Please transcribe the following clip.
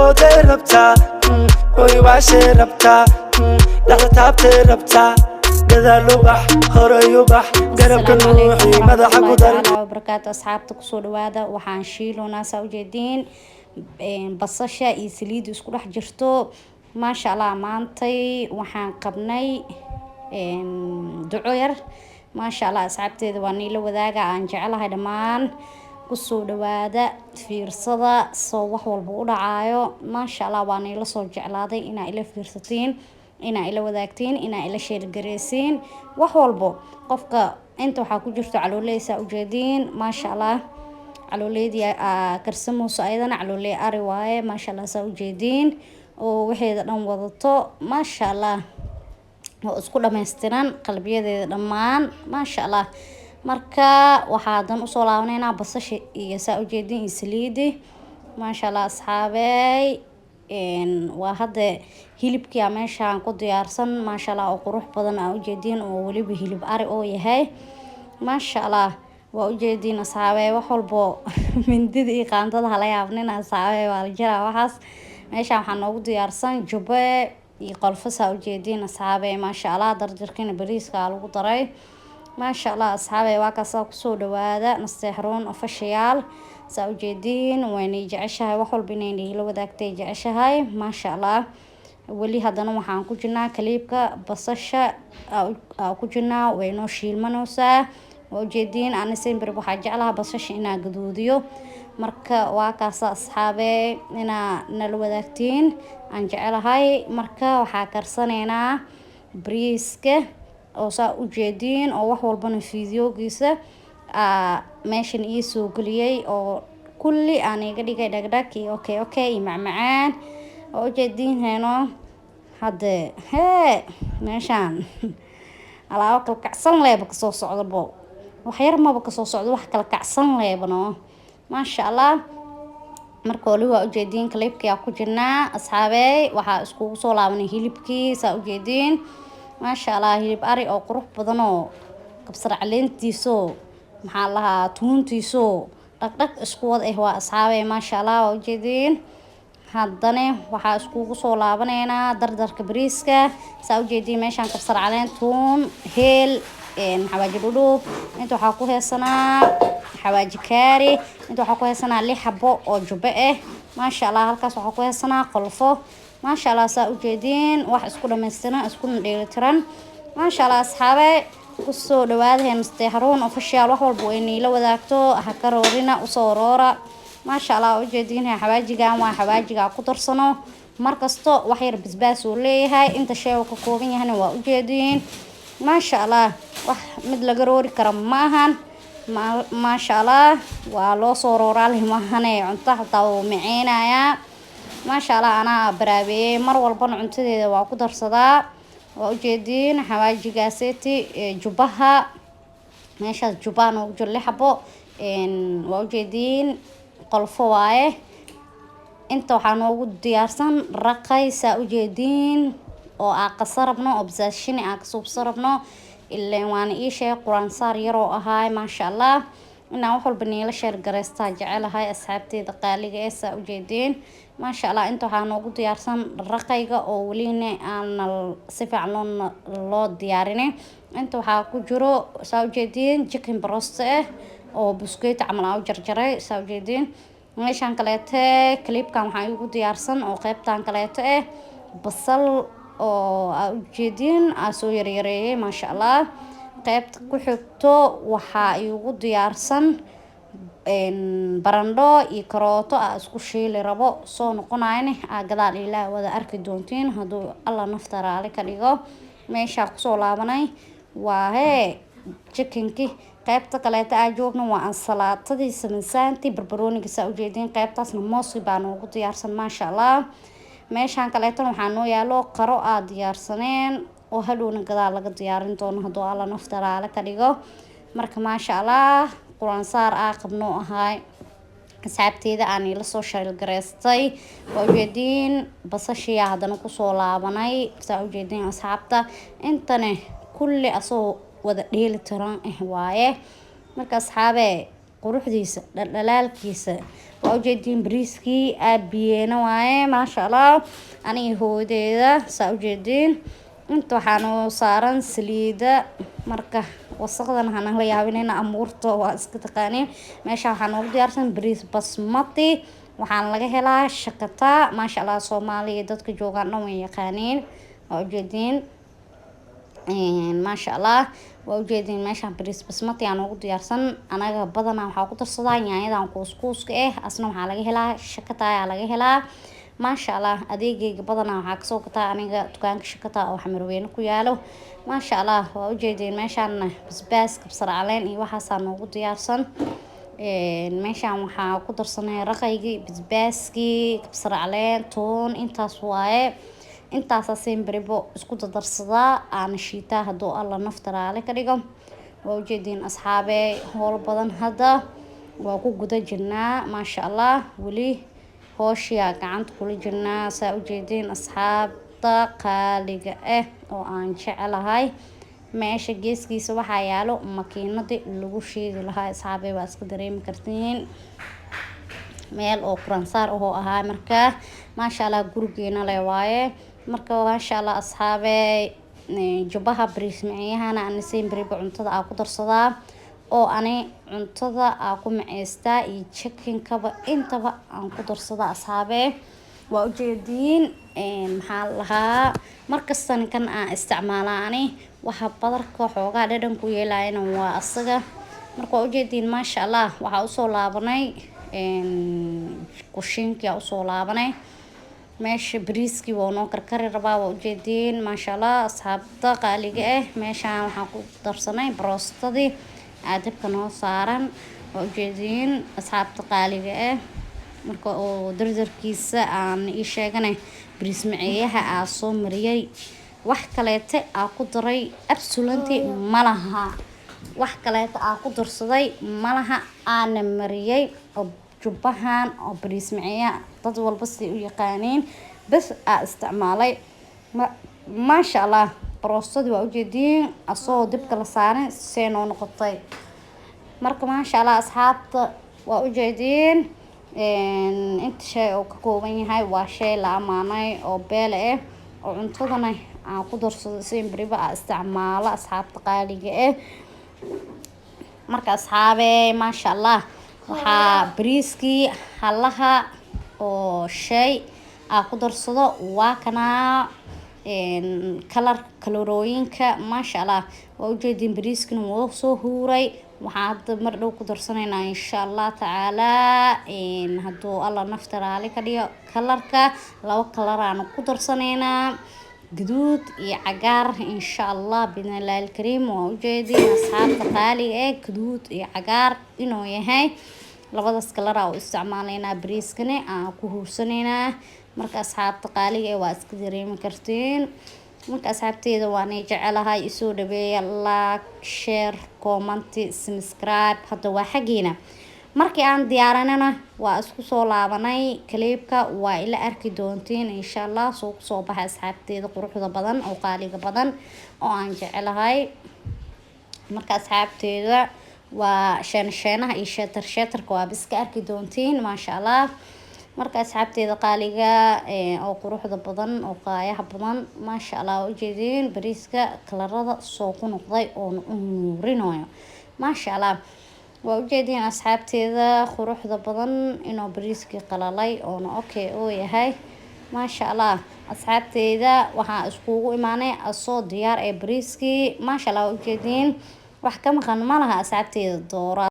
Booday rabtaa, oy waashay rabtaa, dhexda taabtay rabtaa. Gadaal u bax, horay u bax, garabka nuuxi, madaxa ku dar. Wabarakaatu asxaabta, kusoo dhawaada. Waxaan shiiloonaa, saa ujeediin, basasha iyo saliidda isku dhex jirto, maasha Allah. Maantay waxaan qabnay duco yar, maasha Allah. Asxaabteeda waa niila wadaaga aan jecelahay dhammaan. Kusoo dhawaada, fiirsada soo wax walba u dhacaayo, maasha Allah. Waa niila soo jeclaaday inaa ila fiirsatiin, inaa ila wadaagtiin, inaa ila share gareysiin wax walbo. Qofka inta waxaa ku jirto calooleysaa, ujeediin, maasha Allah. Calooleydii karsameyso, ayadana calooley ari waaye, maasha Allah. Saa ujeediin oo waxeeda dhan wadato, maasha Allah, oo isku dhameystiran qalbiyadeeda dhammaan, maasha Allah. Marka waxaa dan usoo laabaneynaa basasha iyo, saa ujeediin, iyo saliidi, maasha Allah. Asxaabey, waa hadda hilibkia meeshaan ku diyaarsan, maasha Allah, oo qurux badan aa ujeediin, oo weliba hilib ari oo yahay, maasha Allah. Waa ujeediin asxaabey, wax walbo mindida iyo qaandada hala yaabnina asxaabey, waa la jiraa waxaas. Meeshaan waxaa noogu diyaarsan jube iyo qolfo, saa ujeediin asxaabey, maasha Allah. Darjarkina bariiska lagu daray, maasha Allah. Asxaabey, waa kaasaa. Kusoo dhawaada Nasteexroon Official. Saa ujeediin, waynay jeceshahay wax walba inay la wadaagtay jeceshahay, maasha Allah. Weli haddana waxaan ku jirnaa kaliibka basasha aa ku jirnaa, way noo shiilmanaysaa, waa ujeediin. Ani sember waxaa jeclaha basasha inaa gaduudiyo. Marka waa kaasa asxaabey, inaa nala wadaagtiin aan jecelahay. Marka waxaa karsanaynaa bariiska oo saa ujeediin, oo wax walbana fiidiyogiisa meeshan ii soo geliyay, oo kulli aan iga dhigay dhagdhag iyo okay okay iyo macmacaan oo ujeediin heeno. Hadde hee, meeshaan alaabo kala kacsan leeba kasoo socdabo, waxyar maba kasoo socdo, wax kala kacsan leebano, maasha Allah. Marka wali waa ujeediin clipkii aa ku jirnaa asxaabey. Waxaa iskugu soo laabanay hilibkii, saa ujeediin, maasha Allah. Hilib ari oo qurux badanoo kabsar caleentiiso, maxaa lahaa, tuuntiiso, dhagdhag isku wad ah waa asxaabey, maasha Allah. Waa ujeediin. Haddana waxaa iskugu soo laabaneynaa dardarka bariiska, saa ujeediin. Meeshaan kabsar caleen, tuun, heel, xawaaji dhudhuub. Inta waxaa ku heesanaa xawaaji kaari. Inta waxaa ku heesanaa lix xabo oo jube ah, maasha Allah. Halkaas waxaa ku heesanaa qolfo, maasha Allah. Saa ujeediin, wax isku dhammaystiran, iskuna dheelitiran, maasha Allah. Asxaabe, kusoo dhawaada Nasteexaruun Official. Wax walba way niila wadaagto, ha ka roorina, usoo roora, maasha Allah. Ujeediin xawaajigan waa xawaajiga ku darsano markasto. Wax yar basbaas uu leeyahay, inta shay uu ka kooban yahayna waa ujeediin, maasha Allah. Wax mid laga roori kara ma ahan, maasha Allah. Waa loo soo rooraaleh maahane, cunto xataa wuu maceynayaa, maasha Allah. Anaa baraabeeyey, mar walbana cuntadeeda waa ku darsadaa. Waa ujeediin xawaajigaaseti, jubaha meeshaas jubaha noogu jiro lix xabo, waa ujeediin, qolfo waaye. Inta waxaa noogu diyaarsan raqay, saa ujeediin, oo aa qasa rabno, oo basaashini aa kasuubsa rabno. Ileen waana ii sheeg quraan saar yaroo ahaay, maasha Allah. Inaan wax walba niila share gareystaa jecelahay asxaabteeda qaaliga ee, saa ujeediin, maasha Allah. Inta waxaa noogu diyaarsan raqayga oo welina aana si fiican loo diyaarin. Inta waxaa ku jiro, saa ujeediin, chicken breast ah oo buskeeti camal aan u jarjaray, saa ujeediin. Meeshaan kaleete clipkan waxaa igu diyaarsan oo qeybtan kaleeto ah basal oo aa ujeediin, aa soo yaryareeyay, maasha Allah. Qeybta ku xigto waxaa igu diyaarsan barandho iyo karooto aa isku shiili rabo, soo noqonayne aa gadaal ilaa wada arki doontiin hadduu Alla nafta raali ka dhigo. Meeshaa kusoo laabanay waa hee chickenki. Qeybta kaleeta aa joogna waa ansalaatadii, samisaantii, barbarooniga, saa ujeediin. Qeybtaasna mooski baa noogu diyaarsan, maasha Allah. Meeshaan kaleetana waxaa noo yaalo qaro aa diyaarsaneen oo hadhowna gadaal laga diyaarin doono hadduu Alla nafta raali ka dhigo. Marka maasha Allah, quraan saar aa qabnoo ahaay asxaabteeda aan ila soo share gareystay. Waa ujeediin, basashiyaa haddana kusoo laabanay, saa ujeediin asxaabta. Intane kulli asoo wada dheeli tiran ah waaye. Marka asxaabe. Quruxdiisa, dhaldhalaalkiisa waa ujeediin. Bariiskii aabiyeena waaye, maasha Allah. Aniga hooyadeeda saa ujeediin. Inta waxaa noo saaran saliida. Marka wasaqdan waxaan la yaabinayna, amuurta waa iska taqaaniin. Meesha waxaa noogu diyaarsan bariis basmati, waxaana laga helaa Shakata, maasha Allah. Soomaaliya dadka joogaan dhan way yaqaaniin, waa ujeediin, maasha Allah. Waa ujeediin, meeshaan bariis basmati aa noogu diyaarsan. Anaga badanaa waxaa ku darsadaa yaanyadan kuuskuuska ah, asna waxaa laga helaa Shakata ayaa laga helaa, maasha Allah. Adeegeyga badanaa waxaa kasoo gataa aniga dukaanka Shakata oo Xamarweyne ku yaalo, maasha Allah. Waa ujeediin, meeshaan basbaas, kabsar caleen iyo waxaasaa noogu diyaarsan. Meeshaan waxaa ku darsanay raqaygii, basbaaskii, kabsar caleen, toon, intaas waaye. Intaasaa semberibo isku dadarsadaa, aana shiitaa hadduu Alla nafta raali ka dhigo. Waa ujeediin asxaabe, howl badan hadda waa ku guda jirnaa, maasha Allah. Weli hooshiyaa gacanta kula jirnaa, saa ujeediin asxaabta qaaliga ah oo aan jecelahay. Meesha geeskiisa waxaa yaalo makiinadii lagu shiidi lahaa. Asxaabe, waa iska dareemi kartiin, meel oo quransaar ahoo ahaa. Markaa maasha Allah, gurigeena le waaye. Marka maasha Allah asxaabe, jubbaha bariis miciyahana ani semberiba cuntada aa ku darsadaa, oo ani cuntada aa ku maceystaa iyo chickenkaba intaba aan ku darsadaa. Asxaabe, waa ujeediin, maxaa la lahaa, markastana kan aan isticmaalaa ani. Waxa badarka xoogaa dhadhan ku yeelayana waa asaga. Marka waa ujeediin, maasha Allah. Waxaa usoo laabanay kushiinkii, aa usoo laabanay. Meesha bariiskii waa noo karkari rabaa, waa ujeediin, maasha Allah, asxaabta qaaliga ah. Meeshaan waxaan ku darsanay broostadii aa dabka noo saaran, waa ujeediin asxaabta qaaliga ah. Marka oo dardarkiisa aan ii sheeganay, bariis maceeyaha aa soo mariyay, wax kaleete aa ku daray absolutely malaha. Wax kaleeta aa ku darsaday malaha, aana mariyay oo jubbahan oo bariis maceeyaha dad walba si u yaqaaniin bas aa isticmaalay, maasha Allah. Broostadii waa ujeediin, asagoo dibka la saarin see noo noqotay. Marka maasha Allah asxaabta, waa ujeediin inta shay oo ka kooban yahay. Waa shay la amaanay oo beele ah oo cuntadana aan ku darsado, simberiba aa isticmaalo, asxaabta qaaliga ah. Marka asxaabe, maasha Allah, waxaa bariiskii halaha oo shay aa ku darsado waa kanaa, kalar kalorooyinka, maasha Allah. Waa ujeediin, bariiskina wuu soo huuray. Waxaan hadda mar dhow ku darsanaynaa, insha Allah tacaalaa, hadduu Alla nafta raali ka dhigo, kalarka. Laba kalaraanu ku darsanaynaa, guduud iyo cagaar, insha Allah bidnillahi alkariim. Waa ujeediin asxaabta qaaliga eh, guduud iyo cagaar inuu yahay labadaas kalara u isticmaalaynaa, bariiskani aan ku huursanaynaa. Marka asxaabta qaaliga eh, waa iska dareemi kartiin. Marka asxaabteeda waanay jecelahay, isoo dhaweeya, like, share, comment, subscribe hadda waa xaggiina. Markii aan diyaaranana waa isku soo laabanay. Clipka waa ila arki doontiin, insha Allah, soo kusoo baxa asxaabteeda quruxda badan oo qaaliga badan oo aan jecelahay. Marka asxaabteeda, waa sheensheenaha iyo sheetar sheetarka waaba iska arki doontiin, maasha Allah. Marka asxaabteeda qaaliga oo quruxda badan oo qaayaha badan, maasha Allah, waa ujeediin bariiska kalarada soo ku noqday oona u nuurinayo, maasha Allah. Waa ujeediin asxaabteeda quruxda badan inuu bariiskii qalalay oona okay oo yahay, maasha Allah. Asxaabteeda, waxaa iskugu imaanay asoo diyaar ee bariiskii, maasha Allah. Waa ujeediin, wax ka maqan ma laha asxaabteeda doora.